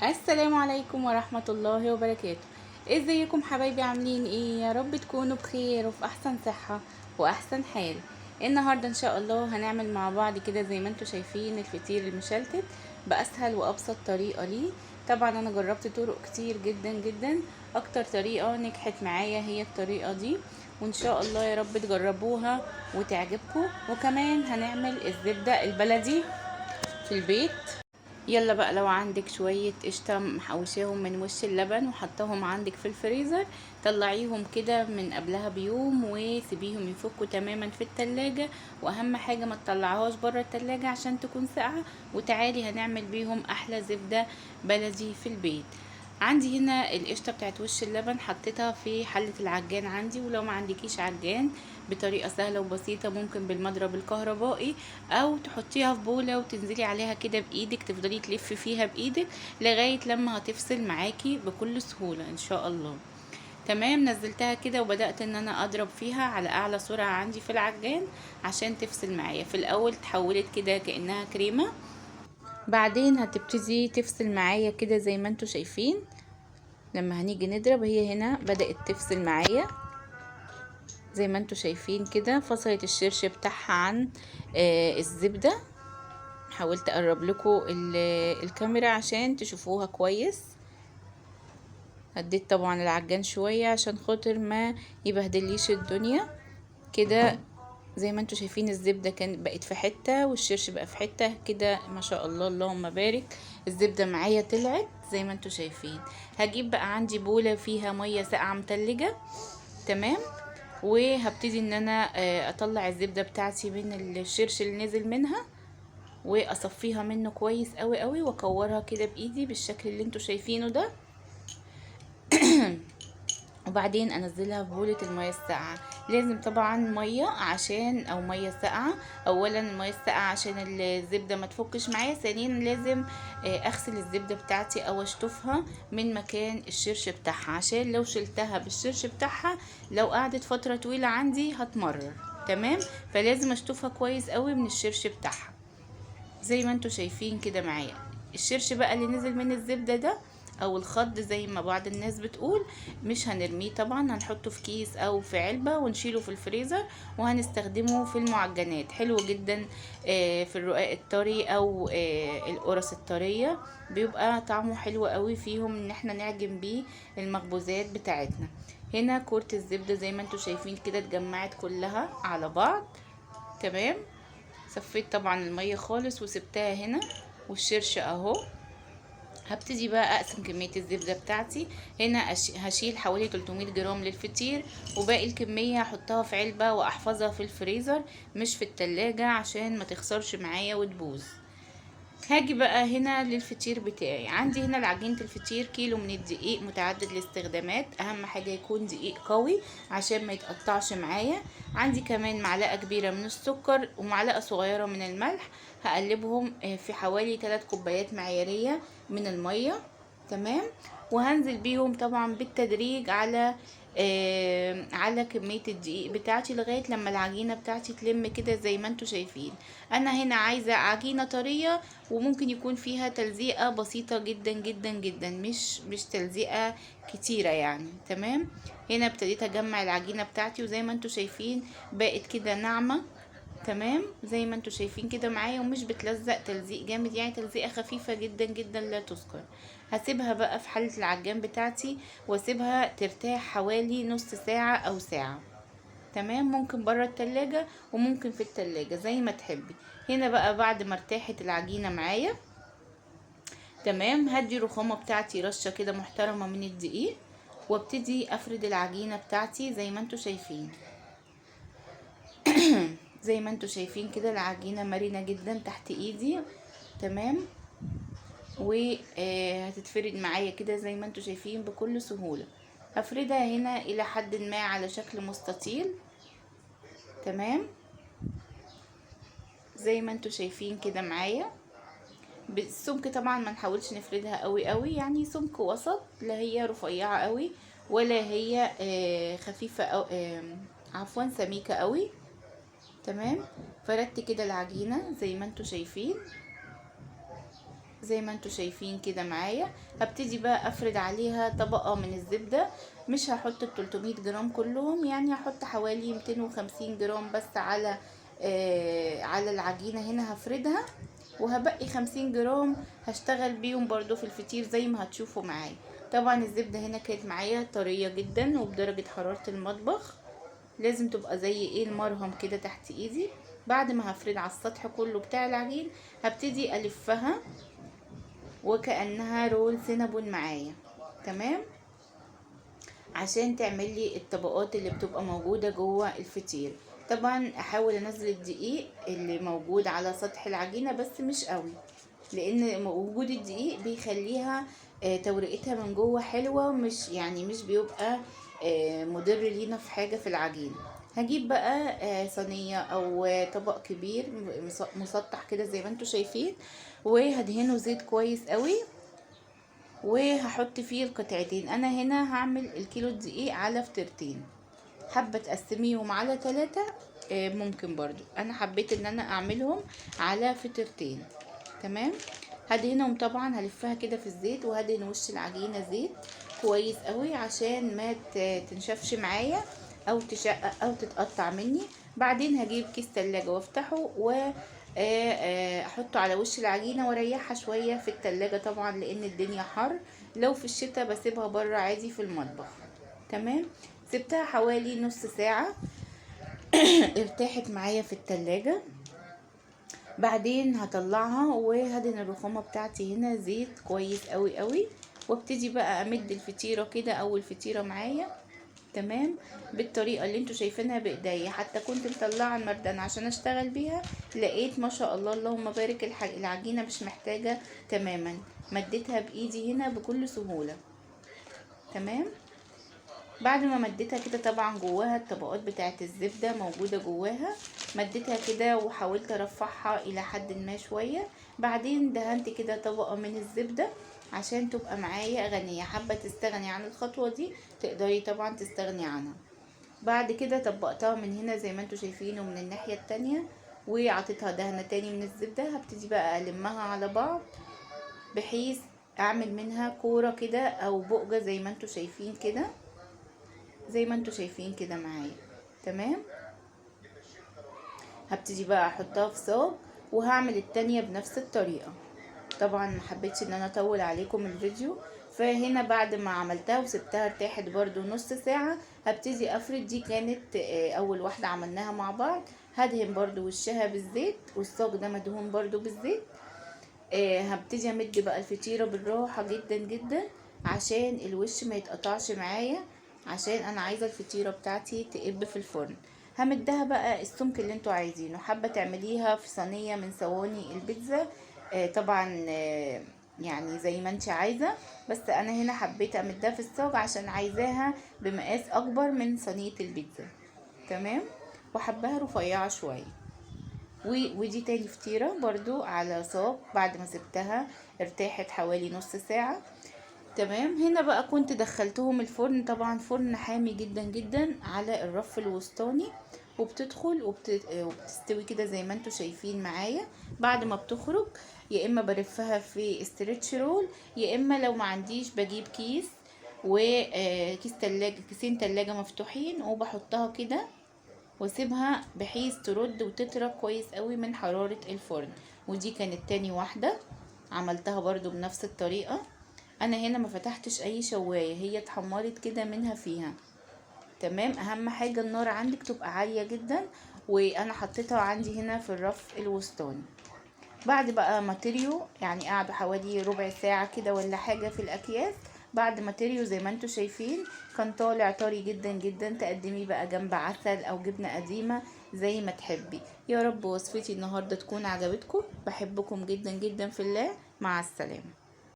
السلام عليكم ورحمة الله وبركاته. ازيكم حبايبي؟ عاملين ايه؟ يا رب تكونوا بخير وفي احسن صحة واحسن حال. النهاردة ان شاء الله هنعمل مع بعض كده زي ما انتم شايفين الفطير المشلتت باسهل وابسط طريقة ليه. طبعا انا جربت طرق كتير جدا جدا، اكتر طريقة نجحت معايا هي الطريقة دي، وان شاء الله يا رب تجربوها وتعجبكم. وكمان هنعمل الزبدة البلدي في البيت. يلا بقى، لو عندك شوية قشطة محوشاهم من وش اللبن وحطاهم عندك في الفريزر، طلعيهم كده من قبلها بيوم وسيبيهم يفكوا تماما في التلاجة، واهم حاجة ما تطلعهاش برا التلاجة عشان تكون ساقعة. وتعالي هنعمل بيهم احلى زبدة بلدي في البيت. عندي هنا القشطة بتاعت وش اللبن حطيتها في حلة العجان عندي، ولو ما عندكيش عجان بطريقة سهلة وبسيطة ممكن بالمضرب الكهربائي، او تحطيها في بولة وتنزلي عليها كده بايدك، تفضلي تلفي فيها بايدك لغاية لما هتفصل معاكي بكل سهولة ان شاء الله. تمام، نزلتها كده وبدأت ان انا اضرب فيها على اعلى سرعة عندي في العجان عشان تفصل معايا. في الاول تحولت كده كأنها كريمة، بعدين هتبتدي تفصل معايا كده زي ما انتوا شايفين. لما هنيجي نضرب هي هنا بدأت تفصل معايا زي ما انتوا شايفين كده، فصلت الشرش بتاعها عن الزبدة. حاولت اقرب لكم الكاميرا عشان تشوفوها كويس. هديت طبعا العجان شوية عشان خاطر ما يبهدليش الدنيا كده. زي ما انتوا شايفين الزبدة كانت بقت في حتة والشرش بقى في حتة كده، ما شاء الله اللهم بارك. الزبدة معايا طلعت زي ما انتوا شايفين. هجيب بقى عندي بولة فيها مية ساقعة متلجة، تمام، وهبتدي ان انا اطلع الزبدة بتاعتي من الشرش اللي نزل منها واصفيها منه كويس قوي قوي، واكورها كده بايدي بالشكل اللي انتوا شايفينه ده. وبعدين انزلها في بولة المية الساقعة. لازم طبعا مية عشان او مية ساقعة. اولا المية الساقعة عشان الزبدة ما تفكش معايا، ثانيا لازم اغسل الزبدة بتاعتي او اشطفها من مكان الشرش بتاعها، عشان لو شلتها بالشرش بتاعها لو قعدت فترة طويلة عندي هتمرر. تمام، فلازم اشطفها كويس قوي من الشرش بتاعها زي ما انتوا شايفين كده معايا. الشرش بقى اللي نزل من الزبدة ده او الخض زي ما بعض الناس بتقول، مش هنرميه طبعا، هنحطه في كيس او في علبة ونشيله في الفريزر وهنستخدمه في المعجنات. حلو جدا في الرقاق الطري او القرص الطرية، بيبقى طعمه حلو قوي فيهم ان احنا نعجن بيه المخبوزات بتاعتنا. هنا كرة الزبدة زي ما انتوا شايفين كده اتجمعت كلها على بعض. تمام، صفيت طبعا المية خالص وسبتها هنا، والشرش اهو. هبتدي بقى اقسم كمية الزبدة بتاعتي. هنا هشيل حوالي 300 جرام للفطير، وباقي الكمية هحطها في علبة واحفظها في الفريزر مش في التلاجة عشان ما تخسرش معايا وتبوظ. هاجي بقى هنا للفطير بتاعي. عندي هنا العجينة الفطير كيلو من الدقيق متعدد الاستخدامات، اهم حاجة يكون دقيق قوي عشان ما يتقطعش معايا. عندي كمان معلقة كبيرة من السكر ومعلقة صغيرة من الملح، هقلبهم في حوالي 3 كوبايات معيارية من المية. تمام، وهنزل بيهم طبعا بالتدريج على كمية الدقيق بتاعتي لغاية لما العجينة بتاعتي تلم كده زي ما انتوا شايفين. انا هنا عايزة عجينة طرية وممكن يكون فيها تلزيقة بسيطة جدا جدا جدا، مش تلزيقة كتيرة يعني. تمام، هنا ابتديت اجمع العجينة بتاعتي وزي ما انتوا شايفين بقت كده ناعمة. تمام، زي ما انتوا شايفين كده معايا، ومش بتلزق تلزيق جامد، يعني تلزيقة خفيفة جدا جدا لا تذكر. هسيبها بقى في حلة العجان بتاعتي واسيبها ترتاح حوالي نص ساعة او ساعة. تمام، ممكن برا التلاجة وممكن في التلاجة زي ما تحبي. هنا بقى بعد ما ارتاحت العجينة معايا، تمام، هدي الرخامة بتاعتي رشة كده محترمة من الدقيق وابتدي افرد العجينة بتاعتي زي ما انتوا شايفين. زي ما انتوا شايفين كده العجينة مرنة جدا تحت ايدي. تمام، وهتتفرد معايا كده زي ما انتوا شايفين بكل سهولة. هفردها هنا الى حد ما على شكل مستطيل. تمام، زي ما انتوا شايفين كده معايا. بالسمك طبعا ما نحاولش نفردها قوي قوي، يعني سمك وسط، لا هي رفيعة قوي ولا هي خفيفة او عفوا سميكة قوي. تمام، فردت كده العجينة زي ما انتوا شايفين. زي ما انتوا شايفين كده معايا. هبتدي بقى افرد عليها طبقة من الزبدة، مش هحط ال 300 جرام كلهم، يعني هحط حوالي 250 جرام بس على العجينة هنا هفردها، وهبقي 50 جرام هشتغل بيهم برضو في الفطير زي ما هتشوفوا معايا. طبعا الزبدة هنا كانت معايا طرية جدا وبدرجة حرارة المطبخ، لازم تبقى زي ايه المرهم كده تحت ايدي. بعد ما هفرد على السطح كله بتاع العجين هبتدي الفها وكأنها roll سينابون معايا، تمام، عشان تعمل لي الطبقات اللي بتبقى موجودة جوه الفطير. طبعا احاول انزل الدقيق اللي موجود على سطح العجينة بس مش قوي، لان وجود الدقيق بيخليها توريقتها من جوه حلوة، مش بيبقى مضر لينا في حاجة في العجينة. هجيب بقى صينية او طبق كبير مسطح كده زي ما انتوا شايفين، وهدهنه زيت كويس قوي، وهحط فيه القطعتين. انا هنا هعمل الكيلو الدقيق على فطيرتين، حابة تقسميهم على 3 ممكن برضو، انا حبيت ان انا اعملهم على فطيرتين، تمام. هدهنهم طبعا، هلفها كده في الزيت، وهدهن وش العجينة زيت كويس قوي عشان ما تنشفش معايا او تشقق او تتقطع مني. بعدين هجيب كيس تلاجة وافتحه و احطه على وش العجينة واريحها شوية في التلاجة، طبعا لان الدنيا حر، لو في الشتاء بسيبها بره عادي في المطبخ، تمام. سبتها حوالي نص ساعة ارتاحت معايا في التلاجة. بعدين هطلعها وهدهن الرخامة بتاعتي هنا زيت كويس قوي قوي، وابتدي بقى امد الفطيرة كده، اول فطيرة معايا، تمام، بالطريقة اللي انتوا شايفينها بايديا. حتى كنت مطلعة المردانة عشان اشتغل بيها، لقيت ما شاء الله اللهم بارك العجينة مش محتاجة تماما، مديتها بايدي هنا بكل سهولة، تمام. بعد ما مديتها كده طبعا جواها الطبقات بتاعت الزبدة موجودة جواها، مديتها كده وحاولت ارفعها الى حد ما شوية. بعدين دهنت كده طبقة من الزبدة عشان تبقى معايا غنية. حابة تستغني عن الخطوة دي تقدري طبعا تستغني عنها. بعد كده طبقتها من هنا زي ما انتوا شايفين ومن الناحية التانية، وعطيتها دهنة تاني من الزبدة. هبتدي بقى ألمها على بعض بحيث اعمل منها كورة كده او بؤجة زي ما انتوا شايفين كده، زي ما انتوا شايفين كده معايا، تمام. هبتدي بقى احطها في صاج، وهعمل التانية بنفس الطريقة. طبعا ما حبيتش ان انا اطول عليكم الفيديو، فهنا بعد ما عملتها وسبتها ارتاحت برضو نص ساعة هبتدي افرد. دي كانت اول واحدة عملناها مع بعض. هدهن برضو وشها بالزيت، والصاج ده مدهون برضو بالزيت. هبتدي امد بقى الفطيرة بالراحة جدا جدا عشان الوش ما يتقطعش معايا، عشان انا عايزة الفطيرة بتاعتي تقب في الفرن. همدها بقى السمك اللي انتوا عايزينه. حابة تعمليها في صينية من صواني البيتزا، طبعا، يعني زي ما انت عايزة، بس انا هنا حبيت امدها في الصاج عشان عايزاها بمقاس اكبر من صينية البيتزا، تمام، وحباها رفيعة شوية. ودي تاني فطيرة برضو على صاج بعد ما سبتها ارتاحت حوالي نص ساعة، تمام. هنا بقى كنت دخلتهم الفرن، طبعا فرن حامي جدا جدا على الرف الوسطاني، وبتدخل وبتستوي كده زي ما انتوا شايفين معايا. بعد ما بتخرج يا اما بلفها في stretch roll، يا اما لو ما عنديش بجيب كيس وكيس تلاجة، كيسين تلاجة مفتوحين، وبحطها كده واسيبها بحيث ترد وتطرى كويس قوي من حرارة الفرن. ودي كانت تاني واحدة عملتها برضو بنفس الطريقة. انا هنا ما فتحتش اي شواية، هي اتحمرت كده منها فيها، تمام. اهم حاجة النار عندك تبقى عالية جدا، وانا حطيتها عندي هنا في الرف الوسطاني. بعد بقى ما طريوا، يعني قعدوا حوالي ربع ساعة كده ولا حاجة في الاكياس. بعد ما طريوا زي ما انتوا شايفين كان طالع طري جدا جدا. تقدميه بقى جنب عسل او جبنة قديمة زي ما تحبي. يا رب وصفتي النهاردة تكون عجبتكم. بحبكم جدا جدا في الله. مع السلامة.